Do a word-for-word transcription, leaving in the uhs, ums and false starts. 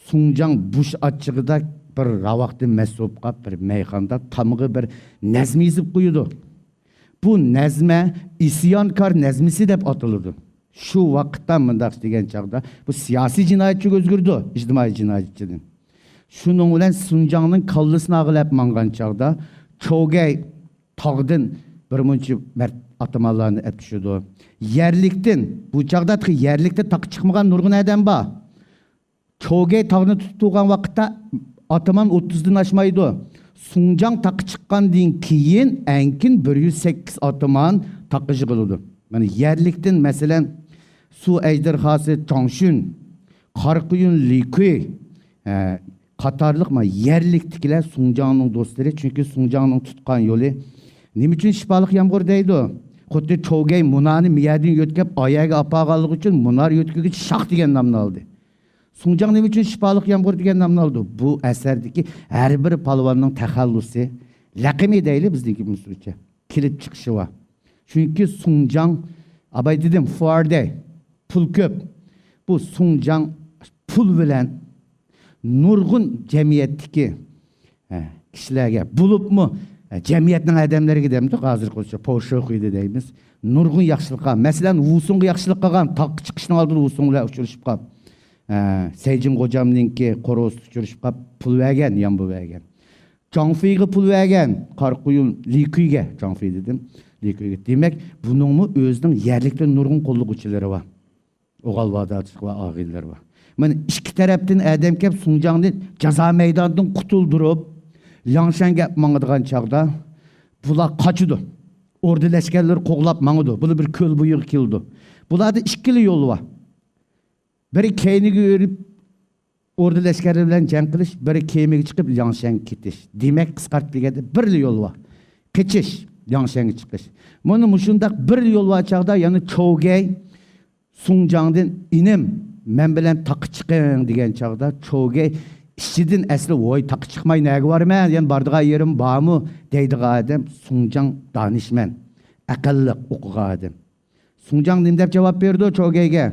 سۇڭجاڭ بۇش ئاچچىقىدا بىر راۋاقتا مەست بولۇپ قاپ، بىر مەيخانىدا تامغا بىر نەزمە يېزىپ قويىدۇ. بۇ نەزمە ئىسيانكار نەزمىسى دەپ ئاتىلىدۇ. شۇ ۋاقىتتا مۇنداق دېگەن چاغدا بۇ سىياسىي جىنايەتچىگە ئۆزگىرىدۇ، ئىجتىمائىي جىنايەتچىدىن. شۇنىڭ بىلەن سۇڭجاڭنىڭ كاللىسىنى ئاغىلاپ ماڭغان چاغدا چوگەي تاغدىن بىر مۇنچە مەرد ئاتىمانلارنى ئەپ چۈشىدۇ. يەرلىكتىن، بۇ چاغدا تېخى يەرلىكتە تاغقا چىقمىغان نۇرغۇن ئادەم بار. چوگەي تاغنى تۇتۇپ تۇرغان ۋاقىتتا ئاتىمان ئوتتۇزدىن ئاشمايدۇ. سۇڭجاڭ تاغقا چىققاندىن كېيىن ئەنكىن بىر يۈز سەككىز ئاتىمان تاغقا يىغىلىدۇ. مانا يەرلىكتىن، مەسىلەن، سۇ ئەجدىرھاسى چاڭشۈن، قارا قۇيۇن لىكۇي، ئە، قاتارلىق مانا يەرلىكتىكىلەر سۇڭجاڭنىڭ دوستلىرى، چۈنكى سۇڭجاڭنىڭ تۇتقان يولى. نېمە ئۈچۈن شىپالىق يامغۇر دەيدۇ؟ خۇددى چوگەي مۇنارنى مىيەدىن يۆتكەپ ئايەگە ئاپارغانلىقى ئۈچۈن مۇنار يۆتكىگۈچ شاخ دېگەن نامنى ئالدى. سۇڭجاڭ نېمە ئۈچۈن شىپالىق يامغۇر دېگەن نامنى ئالدى؟ بۇ ئەسەردىكى ھەر بىر پالۋاننىڭ تەخەللۇسى، لەقىمى دەيلى بىزنىڭكى مىسىرچە، كېلىپ چىقىشى بار. چۈنكى سۇڭجاڭ، ئاباي دېدىم، فۇئاردەي، پۇل كۆپ. بۇ سۇڭجاڭ پۇل بىلەن نۇرغۇن جەمئىيەتتىكى، ھە، كىشىلەرگە، بولۇپمۇ، ھە، جەمئىيەتنىڭ ئادەملىرىگە دەمدۇق، ھازىرقىچە پوشۇخۇيدى دەيمىز. نۇرغۇن ياخشىلىق قىلغان. مەسىلەن، ۋۇسۇڭغا ياخشىلىق قىلغان، تاغقا چىقىشنىڭ ئالدىدا ۋۇسۇڭ بىلەن ئۇچرىشىپ قاپ، ھە، سەيجىن غوجامنىڭكى قورۇسىدا ئۇچرىشىپ قاپ، پۇل بەرگەن، يامبۇ بەرگەن. جاڭفېيغا پۇل بەرگەن، قارا قۇيۇن لىكۈيگە، جاڭفېي دېدىم، لىكۈيگە. دېمەك، بۇنىڭمۇ ئۆزىنىڭ يەرلىكتە نۇرغۇن قوللىغۇچىلىرى بار. ئوغال ۋادادىچىلىق ۋە ئاغىنىلەر بار. مانا ئىككى تەرەپتىن ئادەم كەپ، سۇڭجاڭنى جازا مەيدانىدىن قۇتۇلدۇرۇپ، لياڭشەنگە ئەپ ماڭىدىغان چاغدا بۇلار قاچىدۇ. ئوردا لەشكەرلىرى قوغلاپ ماڭىدۇ. بۇلار بىر كۆل بويىغا كېلىدۇ. بۇلاردا ئىككىلا يول بار. بىرى كەينىگە ئۆرۈپ، ئوردا لەشكەرلىرى بىلەن جەڭ قىلىش، بىرى كېمىگە چىقىپ لياڭشەنگە كېتىش. دېمەك، قىسقارتىپ كەلگەندە بىرلا يول بار. قېچىش، لياڭشەنگە چىقىش. مانا مۇشۇنداق بىر يول بار چاغدا يەنە چوگەي سۇڭجاڭدىن، «ئىنىم، مەن بىلەن تاغقا چىقىڭ» دېگەن چاغدا، چوگەي ئىچىدىن ئەسلى، «ۋوي، تاغقا چىقماي نەگە بارىمەن؟ يەنە بارىدىغان يېرىم بارمۇ؟» دەيدىغان ئادەم سۇڭجاڭ دانىشمەن، ئەقىللىق، ئوقۇغان ئادەم. سۇڭجاڭ نېمە دەپ جاۋاب بېرىدۇ چوگەيگە؟